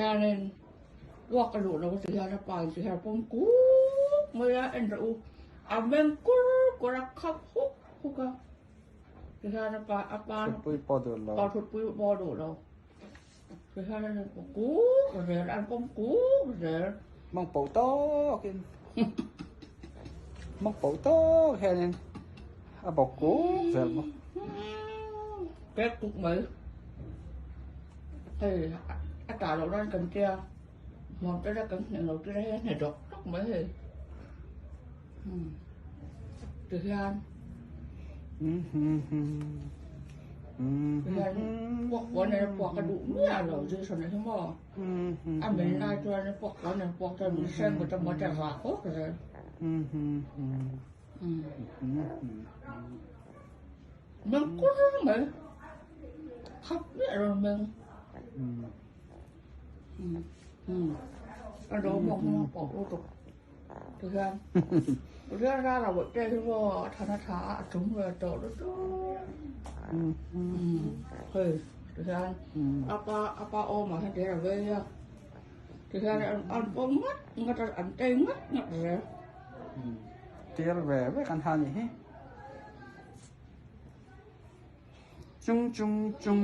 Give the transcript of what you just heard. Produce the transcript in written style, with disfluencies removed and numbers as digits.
Hianin uak a luh lo ti hian a pa in ti hian a pawm kuk mai a, en rawh u a meng kur kur a khap huk huk a ti hian a pa a pa Thutpui pawh duh lo. Aw thutpui pawh duh lo ti hian a pawm kuk zel an pawm kuk zel. Mawng poh tawk in mawng poh tawk hianin a bawk kuk zel bawk. Pek kuk mai. Hei a tah loh nan kan tia hmuam te la kan hneh lo te la hei a hne dawk dawk mai hei tihian tihian puak puan nen a puak a duh miah lo Jason a hi maw a men lai chuan puak puan nen puak chuan min hreng ta maw ta vah khawp zel. Meng kur mai khap miah lo meng a lo mawk mawk pawh lutuk tihian rial ral a te hi maw a than a tha a a tum ve tawh lutuk hei tihian a pa a pa awmah hian tihian a vei a tihian an pawm ngat ngat a an tei ngat ngat zel. Tir ve vek an ha nih hi. Chung chung chung.